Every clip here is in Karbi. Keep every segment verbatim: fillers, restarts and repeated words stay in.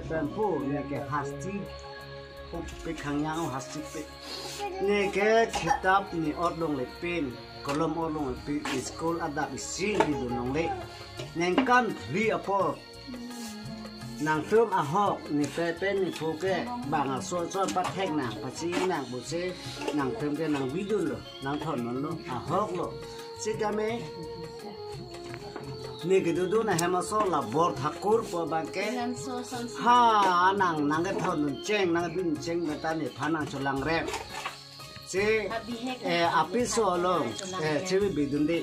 Pen pu, neke hasti, pu pe khangyang o hasti pe. Neke kitap ne ot longle pen, kolom ot longle pen, school adap isi ne dun longle. Ningkan phli apor. Nangtum ahok, ne pe pen ne phu ke, bang aso aso pathek nang, pachini nang pusi, nangtum ke nang bidun lo, nang thon non lo, ahok lo. Sitame, ne kedodun ahem aso la Borthakur pu abang ke. Ngan so son si. Ha, nang, nang kethondun cheng, nang dun cheng, meta nephan nangcholangrem. Si, Abi hek eh, nang apiso along, nangcholangrem. Eh, chebi bidun di.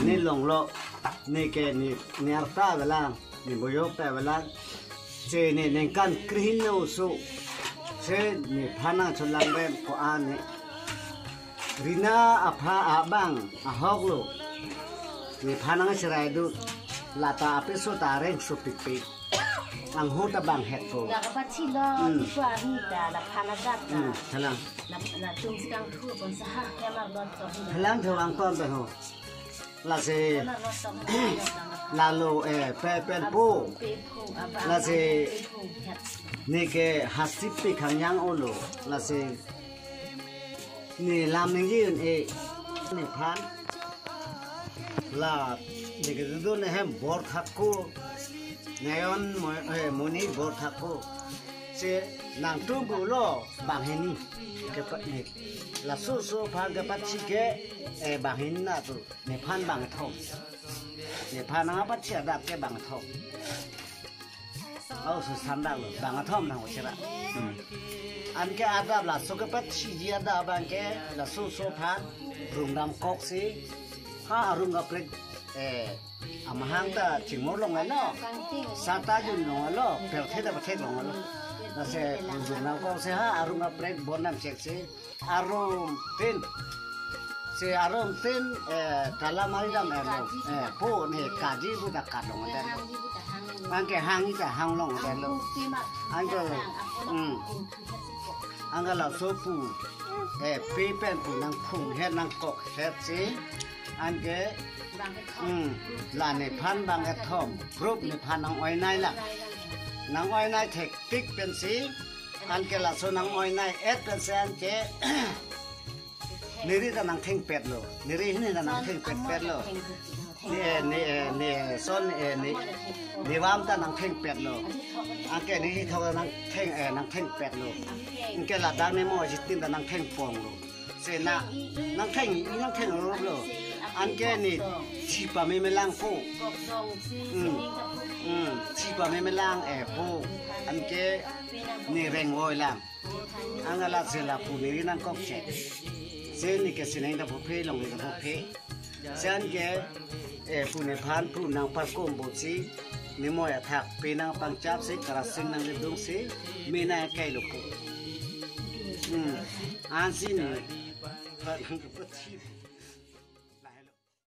Ne longlo, neke ne, ne arta avelang, ne boyok ta avelang. Si ne ningkan krehini oso. Si nephan nangcholangrem ko-an ne. Rina apha abang ahok lo. Nephan nangcherai dun. Lata apiso ta areng sopikpik. Angho ta bang het po. La kapathi lo, Hmm. Tiku arni ta, la phan adap ta. Hmm, halang. La, latum si kangthu pon saha, ya mar lot to. Halang tho angkon ta ho. Lasi, Ya mar lot to. Lalo, eh, pe pen pu. Pe pu, abang Lasi, pe pu, ya. Neke hasti pe khangyang olo. Lasi, ne lam ningje un-e. Nephan. La, neke dodun ahem Borthakur. Nayon mo-, eh, Moni Borthakur. Si nangtum pulo banghini. Kepat ne. Laso aso aphan kepathi ke, eh, banghini na tu. Nephan bang kethom. Nephan nangpathi adap ke bang kethom. Aoso sandaklo, bang kethom nang ochera. Hmm. Anke adap laso kepathiji adap abang ke laso aso aphan rung damkok si. Ha arung kaprek, eh, amahang ta chingmor longlo. Sat ta jun longlo, pirthe ta pathek longlo. Lasi rung damkok si ha arung kaprek bon damchek si. Arum tin. Si arum tin, eh, tala mari dam elo. Eh, pu ne kaji pu ta kat long den. Anke hangji ta hang long den lo. Anke, hmm. Anke laso pu, eh, pe pen pu nangphung het nangkok het si. Anke, hmm, la nephan bang kethom. Group nephan nang-oinei lang. Nang-oinei thektik pensi. Anke laso nang-oinei et pensi anke neri ta nangthengpet lo. Neri hini ta nangthengpetpet lo. Ne, ne, ne, son, eh, ne, ne vam ta nangthengpet lo. Anke neri thok ta nangtheng, eh, nangthengpet lo. Anke ladak ne mo jitin ta nangthengpon lo. Si na, nangtheng, nangtheng rop lo. Anke ne chipa memelang ko. Hmm. Hmm. Chipa memelang eh ko. Anke ne reng voi lang. Anke lasi lapu neri nangkokche. Si neke sining ta pho phe long ta pho phe. Si anke, eh, pu nephan pu nangparkom bo si. Ne moi athak pe nangpangchap si, karasing nangledung si. Me nangkai lo ko. Hmm. Ansi ne.